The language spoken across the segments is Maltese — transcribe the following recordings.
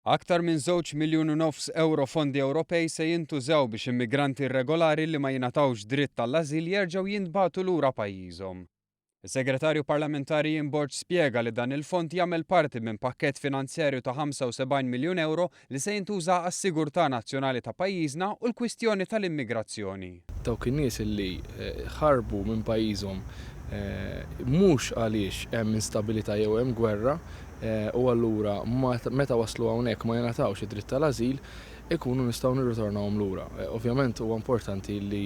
Aktar minn żewġ miljun u nofs ewro fondi Ewropej se jintużaw biex immigranti irregolari li ma jingħatawx dritt għall-ażil jerġgħu jintbagħtu lura pajjiżhom. Is-Segretarju Parlamentari Ian Borg spjega li dan il-fond jagħmel parti minn pakkett finanzjarju ta' 75 miljun ewro li se jintuża għas-sigurtà nazzjonali ta' pajjiżna u l-kwistjoni tal-immigrazzjoni. Dawk in-nies li ħarbu minn pajjiżhom mhux għaliex hemm instabilità jew hemm gwerra u allura meta waslu hawnhekk ma jingħatawx id-dritt tal-ażil, ikunu nistgħu nirritornawhom lura. Ovvjament huwa importanti li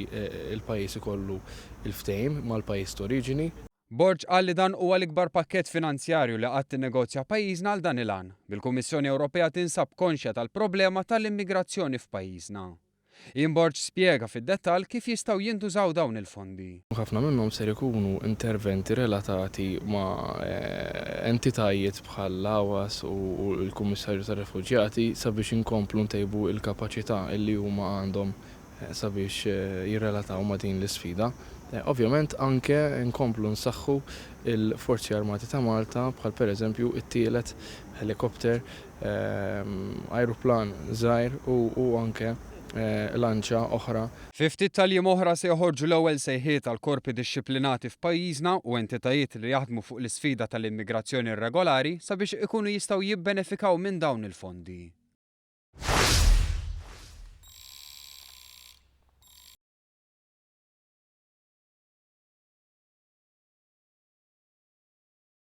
l-pajjiż ikollu l-ftehim mal-pajjiż t'oriġini. Borg qal li dan huwa l-ikbar pakkett finanzjarju li qatt innegozja pajjiżna għal dan il-għan, bil-Kummissjoni Ewropea tinsab konxja tal-problema tal-immigrazzjoni f'pajjiżna. Ian Borg spjega fid-dettall kif jistgħu jintużaw dawn il-fondi. Ħafna minnhom ser ikunu interventi relatati ma' entitajiet bħal l-AWAS u l-Kummissarju tar-Refuġjati sabiex inkomplu ntejbu l-kapaċità li huma għandhom sabiex jirrelataw ma' din l-isfida. Ovvjament anke nkomplu nsaħħu l-Forzi Armati ta' Malta bħal pereżempju t-tielet ħelikopter, ajruplan żgħir u anke lanċa oħra. Fi ftit tal-jiem oħra se joħorġu l-ewwel sejħiet għal korpi dixxiplinati f'pajjiżna u entitajiet li jaħdmu fuq l-isfida tal-immigrazzjoni irregolari sabiex ikunu jistgħu jibbenefikaw minn dawn il-fondi.